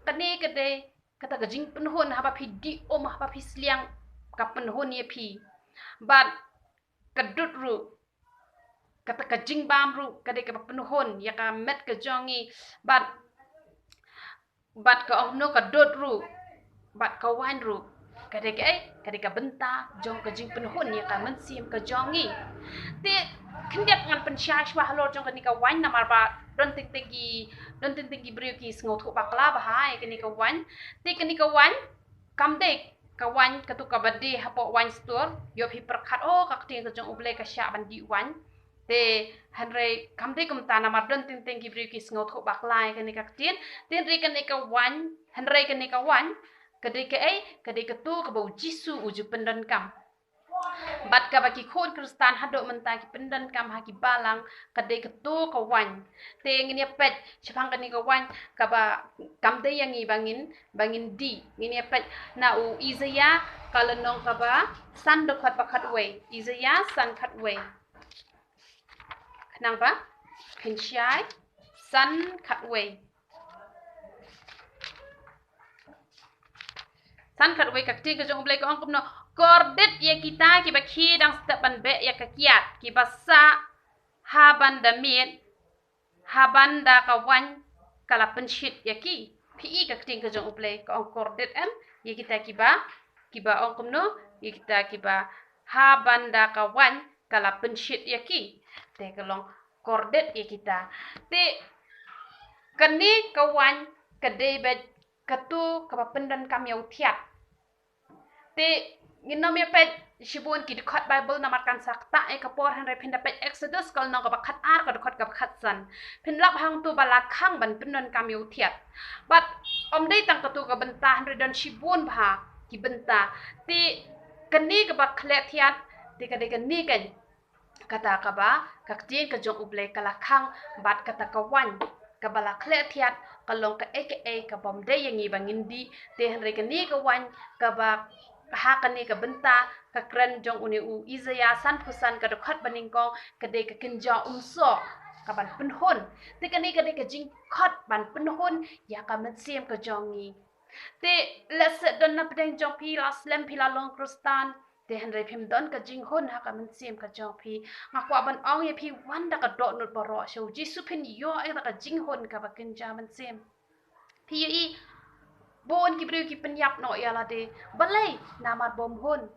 Kane ka dei kata ka jingpynhun haba phi dih um, haba phi sliang, ka pynhun ïa phi. Bad ka dud ruh, kata ka jingbam ruh ka dei kaba pynhun ïa ka met ka jong ngi. Bad, bad ka ong kumno, ka dud ruh bad ka waiñ ruh ka dei kaei? Ka dei ka bynta jong ka jingpynhun ïa ka mynsiem ka jong ngi. Te khyndiat ngan pynshai shuwa halor jong kane ka waiñ, namar ba don teng teng ki, don teng teng ki briew ki sngewthuh bakla bha ïa kane ka waiñ. Te kane ka waiñ kam dei ka waiñ katu kaba dih hapoh wine store. Ïoh phi pyrkhat, oh, ka ktien ka jong U Blei ka shah ban dih waiñ. Te hynrei kam dei kumta, namar don teng teng ki briew ki sngewthuh bakla ïa kane ka ktien. Te hynrei kane ka waiñ, hynrei kane ka waiñ ka dei kaei? Ka dei katu kaba U Jisu u ju pyndonkam. Bad kaba ki khun Khristan haduh mynta ki pyndonkam ha ki balang ka dei katu ka waiñ. Te ngin ïa peit shaphang kane ka waiñ kaba kam dei ïa ngi ba ngin, ba ngin dih. Ngin ïa peit na u Isaiah ka lynnong kaba san dkhot ba khatwei. Isaiah san khatwei. Khnang ba phin shai, san khatwei. San khatwei, ka ktien ka jong U Blei ka ong kumno: Kordit ïa kita kiba khie dang step ban beh ïa ka kiad, kiba sah ha ban da miet, ha ban da ka waiñ ka la pynshit ïa ki. Phi i ka ktien ka jong U Blei ka ong kordit, em, ïa kita kiba, kiba ong kumno, ïa kita kiba ha ban da ka waiñ ka la pynshit ïa ki. Te ka long kordit ïa kita. Te kane ka waiñ ka dei beit katu kaba pyndonkam ïa u thiat. Te Ngin nym ïa peit shibun ki dkhot Baibl namar kan sa ktah ïa ka por, hynrei phin da peit Exodus ka lynnong kaba khatar, ka dkhot kaba khatsan. Phin lap hangto ba la khang ban pyndonkam ïa u thiat. Bad ym dei tang kato ka bynta, hynrei don shibun bha ki bynta. Te kane kaba khleh thiat, te ka dei kane ka kata kaba ka ktien ka jong U Blei ka la khang bad kata ka waiñ kaba la khleh thiat ka long kaei kaei kaba ym dei ïa ngi ba ngin dih. Te hynrei kane ka waiñ kaba ha kane ka bynta ka kren jong une u Isaïah sanphew san ka dkhot ba nyngkong ka dei ka kynja umsoh ka ban pynhun. Te kane ka dei ka jingkhot ban pynhun ïa ka mynsiem ka jong ngi. Te lehse don na pdeng jong phi la slem phi la long Khristan, te hynrei phim don ka jinghun ha ka mynsiem ka jong phi. Nga kwah ban ong ïa phi, wan da ka dohnud baroh sha U Jisu, phin ïoh ïa ka jinghun kaba kynja mynsiem. Phi ïohi, bun ki briew ki pynïap noh ïa lade. Balei? Namar bym hun.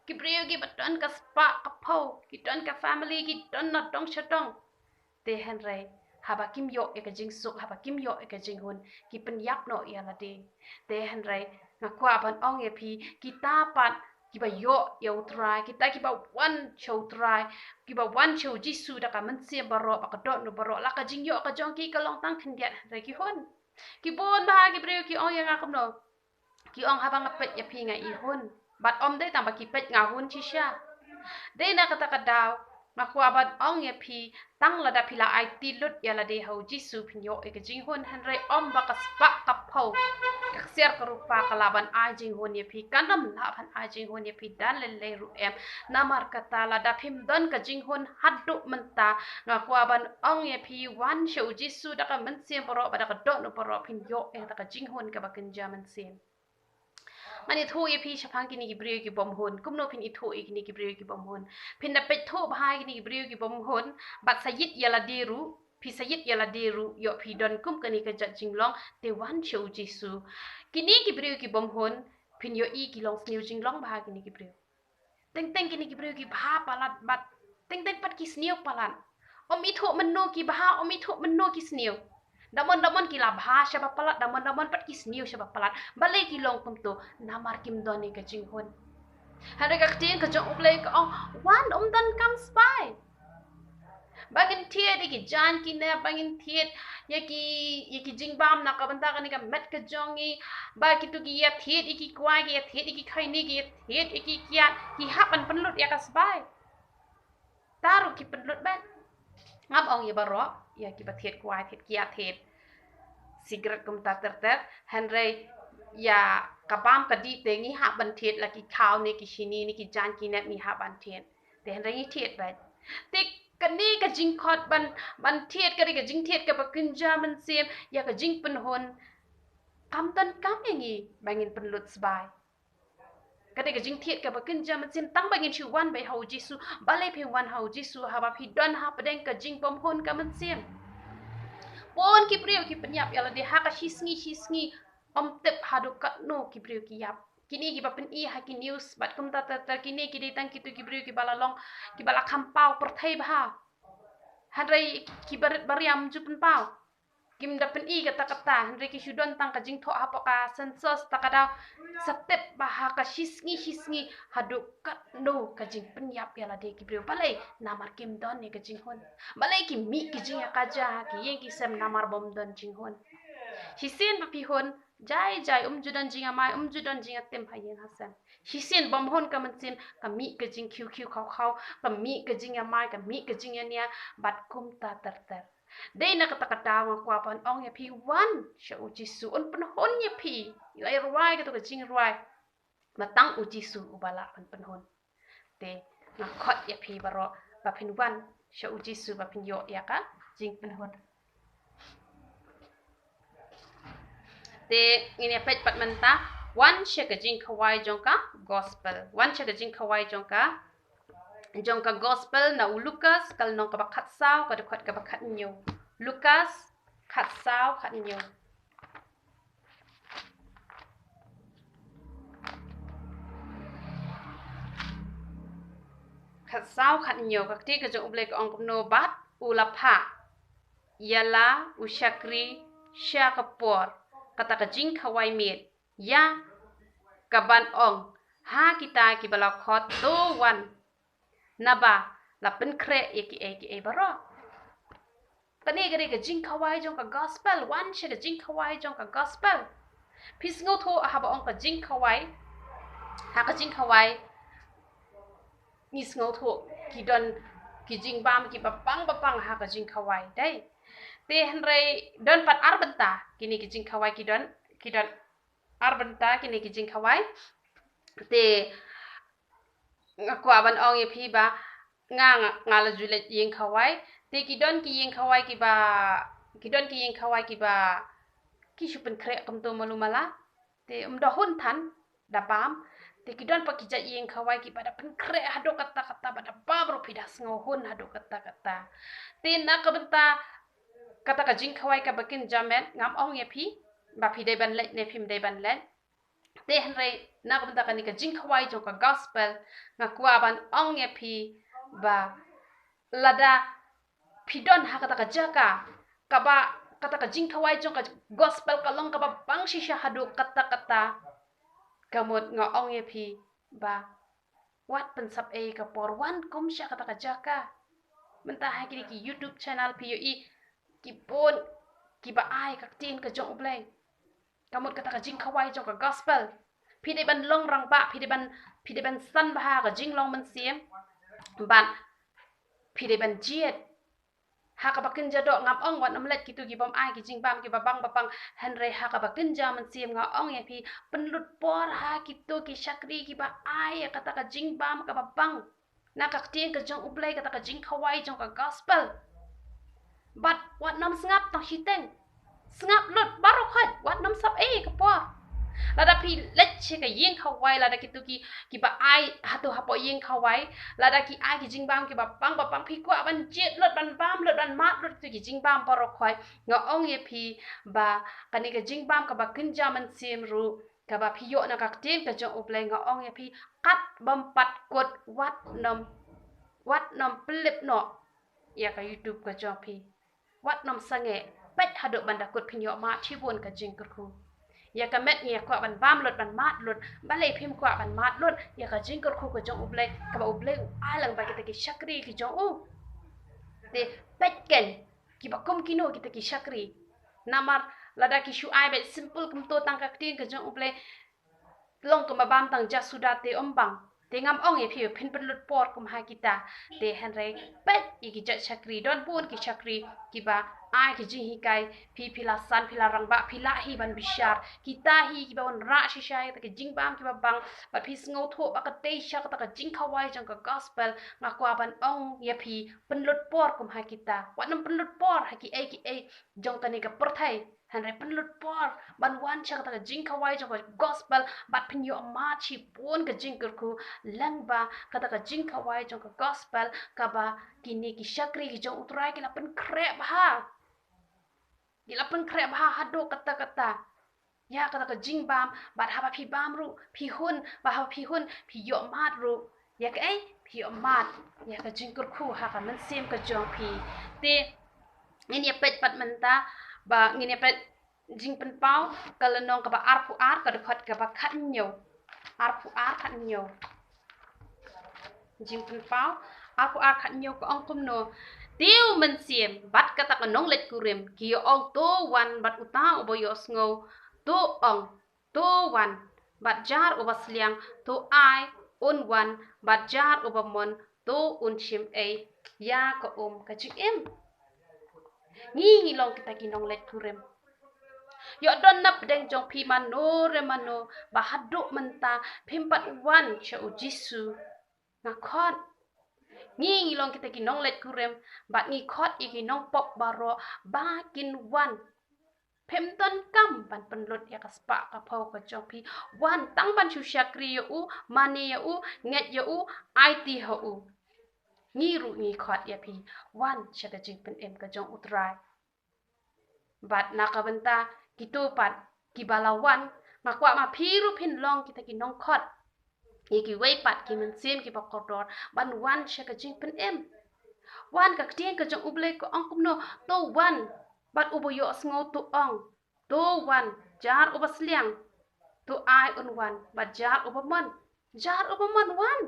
Ki briew kiba don ka spah ka phew, ki don ka family, ki don na dong sha dong. Te hynrei haba kim ïoh ïa ka jingsuk, haba kim ïoh ïa ka jinghun, ki pynïap noh ïa lade. Te hynrei nga kwah ban ong ïa phi, kita pat kiba ïoh ïa U Trai, kita kiba wan sha U Trai, kiba wan sha U Jisu da ka mynsiem baroh bad ka dohnud baroh, la ka jingïoh ka jong ki ka long tang khyndiat, hynrei ki hun. Ki bun bha ki briew ki ong ïa nga kumno. Ki ong, haba nga peit ïa phi nga ihun. Bad ym dei tang ba ki peit nga hun shisha. Dei na kata ka daw nga kwah ban ong ïa phi, tang lada phi la aiti lut ïa lade ha U Jisu phin ïoh ïa ka jinghun, hynrei ym ba ka spah ka phew ka ksiar ka rupa ka lah ban ai jinghun ïa phi. Kan ym lah ban ai jinghun ïa phi da lei lei ruh em. Namar kata lada phim don ka jinghun haduh mynta, nga kwah ban ong ïa phi, wan sha U Jisu da ka mynsiem baroh bad da ka dohnud baroh, phin ïoh ïa kata ka jinghun kaba kynja mynsiem. Ngan ïathuh ïa phi shaphang kine ki briew ki bym hun. Kumno phin ithuh ïa kine ki briew ki bym hun? Phin da peit thuh bha ïa kine ki briew ki bym hun bad sa ïit ïa lade ruh, phi sa ïit ïa lade ruh, ïoh phi don kum kane ka jait jinglong, te wan sha U Jisu. Kine ki briew ki bym hun, phin ïohi ki long sniew jinglong bha kine ki briew. Teng teng kine ki briew ki bha palat bad teng teng pat ki sniew palat. Ym ithuh mynno ki bha, ym ithuh mynno ki sniew. Da mon da mon ki la bha shaba palat, da mon da mon pat ki sniew shaba palat. Balei ki long kumto? Namar kim don ïa ka jinghun. Hynrei ka ktien ka jong U Blei ka ong, wan, ym donkam spah ba ngin thied ïa ki jaiñ ki nep, ba ngin thied ïa ki, ïa ki jingbam na ka bynta kane ka met ka jong ngi. Ba kito ki ïa thied ïa ki kwai, ki ïa thied ïa ki khaini, ki ïa thied ïa ki kiad, ki hap ban pynlut ïa ka spah. Te ruh ki pynlut bad ngam ong ïa baroh, ïa kiba thied kwai, thied kiad, thied sigaret kumta ter ter, hynrei ïa ka bam ka dih te ngi hap ban thied, la ki khaw ne ki shini ne ki jaiñ ki nep ngi hap ban thied. Te hynrei ngi thied bad. Te kane ka jingkhot ban, ban thied, kane ka jingthied kaba kynja mynsiem, ïa ka jingpynhun, kam donkam ïa ngi ba ngin pynlut spah. Kane ka jingthied kaba kynja mynsiem tang ba ngin shu wan beit ha U Jisu. Balei phi wan ha U Jisu haba phi don hapdeng ka jingbymhun ka mynsiem? Bun ki briew ki pynïap ïa lade ha ka shisngi shisngi, ym tip haduh katno ki briew ki ïap. Kine kiba pyni ha ki news bad kumta ter ter, kine ki dei tang kito ki briew kiba la long, kiba la kham paw pyrthei bha. Hynrei kiba rit ba riam ju pynpaw. Kim da pyni kata kata, hynrei ki shu don tang ka jingthoh hapoh ka census, ta ka daw sa tip ba ha ka shisngi shisngi haduh katno ka jingpynïap ïa lade ki briew. Balei? Namar kim don ïa ka jinghun. Balei ki mih ki jingïakajia ha ki ïing ki sem? Namar bym don jinghun. Shisien ba phi hun, jai jai, um ju don jingïamai, um ju don jingïatim ha ïing ha sem. Shisien bym hun ka mynsiem, ka mih ka jingkhiew khiew khaw khaw, ka mih ka jingïamai, ka mih ka jingïania bad kumta ter ter. Dei na kata ka daw nga kwah ban ong ïa phi, wan sha U Jisu un pynhun ïa phi. Ïa la rwai kato ka jingrwai, ba tang U Jisu uba lah ban pynhun. Te nga khot ïa phi baroh ba phin wan sha U Jisu ba phin ïoh ïa ka jingpynhun. Te ngin ïa peit pat mynta, wan sha ka jingkhawai jong ka gospel. Wan sha ka jingkhawai jong ka, jong ka gospel na u Lukas, ka lynnong kaba khatsaw, ka dkhot kaba khathynñiew. Lukas khatsaw, khathynñiew. Khatsaw, khathynñiew, ka ktien ka jong U Blei ka ong kumno: Bad u la phah ïa la u shakri sha ka por kata ka jingkhawai miet, ïa kaban ong, ha kita kiba la khot, to wan, naba la pynkhreh ïa kiei kiei baroh. Kane ka dei ka jingkhawai jong ka gospel, wan sha ka jingkhawai jong ka gospel. Phi sngewthuh haba ong ka jingkhawai, ha ka jingkhawai ngi sngewthuh ki don ki jingbam kiba bang ba bang ha ka jingkhawai, dei. Te hynrei don pat ar bynta kine ki jingkhawai, ki don, ki don ar bynta kine ki jingkhawai. Te nga kwah ban ong ïa phi ba nga, nga, nga la ju leit ïing khawai. Te ki don ki ïing khawai kiba, ki don ki ïing khawai kiba ki shu pynkhreh kumto malu mala. Te ym da hun than, da bam. Te ki don pat ki jait ïing khawai kiba da pynkhreh haduh katta katta, ba da bam ruh phi da sngew hun haduh katta katta. Te na ka bynta kata ka jingkhawai kaba kynja met, ngam ong ïa phi ba phi dei ban leit ne phim dei ban leit. Te hynrei na ka bynta kane ka jingkhawai jong ka gospel, nga kwah ban ong ïa phi ba lada phi don ha kata ka jaka kaba kata ka jingkhawai jong ka gospel ka long kaba bang shisha haduh katta katta, ka mut nga ong ïa phi ba wat pynsap ei ka por, wan kum sha kata ka jaka. Mynta ha kine ki YouTube channel phi ïohi ki bun kiba ai ka ktien ka jong U Blei. Ka mut kata ka jingkhawai jong ka gospel. Phi dei ban long rangbah, phi dei ban, phi dei ban san bha ka jinglong mynsiem. Bad phi dei ban jied. Ha kaba kynja doh ngam ong wat nym leit kito ki bym ai ki jingbam kiba bang ba bang, hynrei ha kaba kynja mynsiem nga ong ïa phi, pynlut por ha kito ki shakri kiba ai ïa kata ka jingbam kaba bang na ka ktien ka jong U Blei, kata ka jingkhawai jong ka gospel. Bad wat nym sngap tang shiteng. Sngap lut baroh khoit, wat nym sap ei ka por. Lada phi leit sha ka ïing khawai, lada kito ki, kiba ai hato hapoh ïing khawai, lada ki ai ki jingbam kiba bang ba bang, phi kwah ban jied lut, ban bam lut, ban mad lut kito ki jingbam baroh khoit, nga ong ïa phi ba kane ka jingbam kaba kynja mynsiem ruh kaba phi ïoh na ka ktien ka jong U Blei, nga ong ïa phi, kat bym pat kut, wat nym, wat nym pynlip noh ïa ka YouTube ka jong phi. Wat nym sangeh, peit haduh ban da kut phin ïoh mad shibun ka jingkyrkhu. Ïa ka met ngi ïa kwah ban bam lut, ban mad lut, balei phim kwah ban mad lut ïa ka jingkyrkhu ka jong U Blei, kaba U Blei u ai lang bad kita ki shakri ki jong u. Te peit kein kiba kum kino kita ki shakri. Namar lada ki shu ai beit simple kumto tang ka ktien ka jong U Blei, long kumba bam tang ja suda te ym bang. Te ngam ong ïa phi phin pynlut por kum ha kita. Te hynrei peit ïa ki jait shakri, don bun ki shakri kiba ai ki jinghikai, phi, phi la san, phi la rangbah, phi lah hi ban bishar. Kita hi kiba wanrah shisha ïa kita ki jingbam kiba bang. Bad phi sngewthuh ba ka dei sha kata ka jingkhawai jong ka gospel, nga kwah ban ong ïa phi, pynlut por kum ha kita. Wat nym pynlut por ha kiei kiei jong kane ka pyrthei. Hynrei pynlut por ban wan sha kata ka jingkhawai jong ka gospel, bad phin ïoh mad shibun ka jingkyrkhu lyngba kata ka jingkhawai jong ka gospel, kaba kine ki shakri ki jong U Trai ki la pynkhreh bha. Ki la pynkhreh bha haduh katta katta ïa kata ka jingbam, bad haba phi bam ruh phi hun, bad haba phi hun phi ïoh mad ruh ïa kaei, phi ïoh mad ïa ka jingkyrkhu ha ka mynsiem ka jong phi. Te ngin ïa peit pat mynta, ba ngin ïa peit Jingpynpaw, ka lynnong kaba arphew ar, ka dkhot kaba khathynñiew. Arphew ar, khathynñiew. Jingpynpaw arphew ar, khathynñiew ka ong kumno: Te u mynsiem bad kata ka nongleit kurim ki ïa ong, to wan, bad uta uba ïohsngew to ong, to wan, bad jar uba sliang to ai un wan, bad jar uba mon to un shim ei ïa ka um ka jingim. Ngi ngi long kita ki nongleit kurim. Ïoh don na pdeng jong phi mano re mano ba haduh mynta phim pat wan sha u Jisu? Nga khot. Ngi ngi long kita ki nongleit kurim, bad ngi khot ïa ki nongpop baroh ba kin wan. Phim donkam ban pynlut ïa ka spah ka phew ka jong phi. Wan tang ban shu shakri ïa u, mane ïa u, ngeit ïa u, aiti ha u. Ngi ruh ngi khot ïa phi, wan sha ka jingpynim ka jong U Trai. Bad na ka bynta kito pat kiba la wan, nga kwah ma phi ruh phin long kita ki nongkhot ïa kiwei pat ki mynsiem kiba kordor ban wan sha ka jingpynim. Wan, ka ktien ka jong U Blei ka ong kumno: To wan, bad uba ïohsngew to ong, to wan, jar uba sliang to ai un wan, bad jar uba mon Jar u bym wan wan.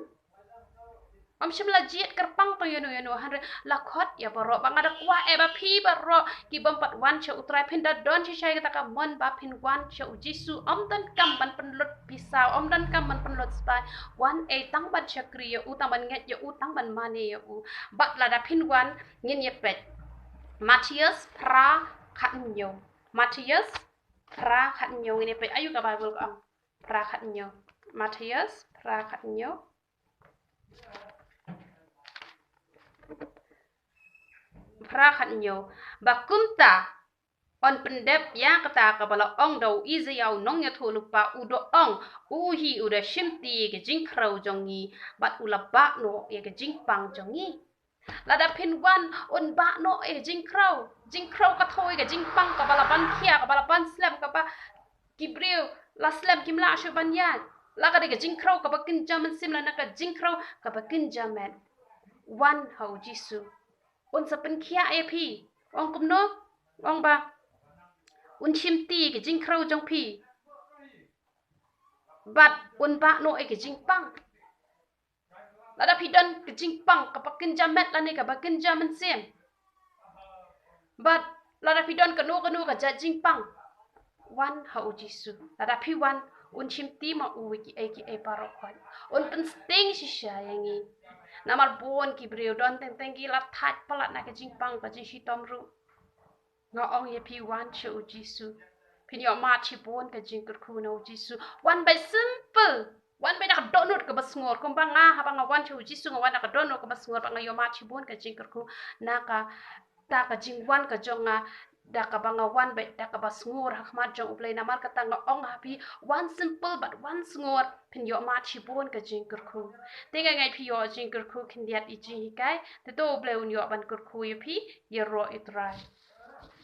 Ym shym la jied kyrpang tang ïano ïano, hynrei la khot ïa baroh. Ba nga da kwah eh ba phi baroh ki bym pat wan sha U Trai, phin da don shisha ïa kata ka mon ba phin wan sha U Jisu. Ym donkam ban pynlut pisa, ym donkam ban pynlut spah. Wan eh tang ban shakri ïa u, tang ban ngeit ïa u, tang ban mane ïa u. Bad lada phin wan, ngin ïa peit Mathaios phra khathynñiew. Mathaios phra khathynñiew, ngin ïa peit. Aiu ka Baibl ka ong phra khathynñiew? Mathaios phra khathynñiew. Phra khathynñiew. Ba kumta yn pyndep ïa kata kaba la ong da u Isaïah u nongïathuhlypa, u da ong, u hi u da shimti ïa ka jingkhrew jong ngi bad u la bah noh ïa ka jingpang jong ngi. Lada phin wan, un bah noh ïa ka jingkhrew. Jingkhrew ka thoh ïa ka jingpang kaba la ban khia, kaba la ban slem, kaba ki briew la slem kim lah shuh ban ïaid. La ka dei ka jingkhrew kaba kynja mynsiem, lane ka jingkhrew kaba kynja met. Wan ha U Jisu. Un sa pynkhiah ïa phi. Ong kumno? Ong ba un shimti ïa ka jingkhrew jong phi bad un bah noh ïa ka jingpang. Lada phi don ka jingpang kaba kynja met lane kaba kynja mynsiem, bad lada phi don kano kano ka jait jingpang, wan ha U Jisu. Lada phi wan, un shimti ma u ïa kiei kiei baroh khoit. Un pynsting shisha ïa ngi. Namar bun ki briew don teng teng ki la thait palat na ka jingpang, ka jingshitom ruh. Nga ong ïa phi, wan sha U Jisu. Phin ïoh mad shibun ka jingkyrkhu na U Jisu. Wan beit simple. Wan beit da ka dohnud kaba sngur. Kumba nga, haba nga wan sha U Jisu, nga wan da ka dohnud kaba sngur bad nga ïoh mad shibun ka jingkyrkhu na kata ka jingwan ka jong nga, da kaba nga wan beit da kaba sngur ha khmat jong U Blei. Namar kata nga ong ha phi, wan simple bad wan sngur, phin ïoh mad shibun ka jingkyrkhu. Te nga ngeit phi ïoh jingkyrkhu khyndiat ïa i jinghikai. Te to U Blei un ïoh ban kyrkhu ïa phi ïaroh ïa U Trai.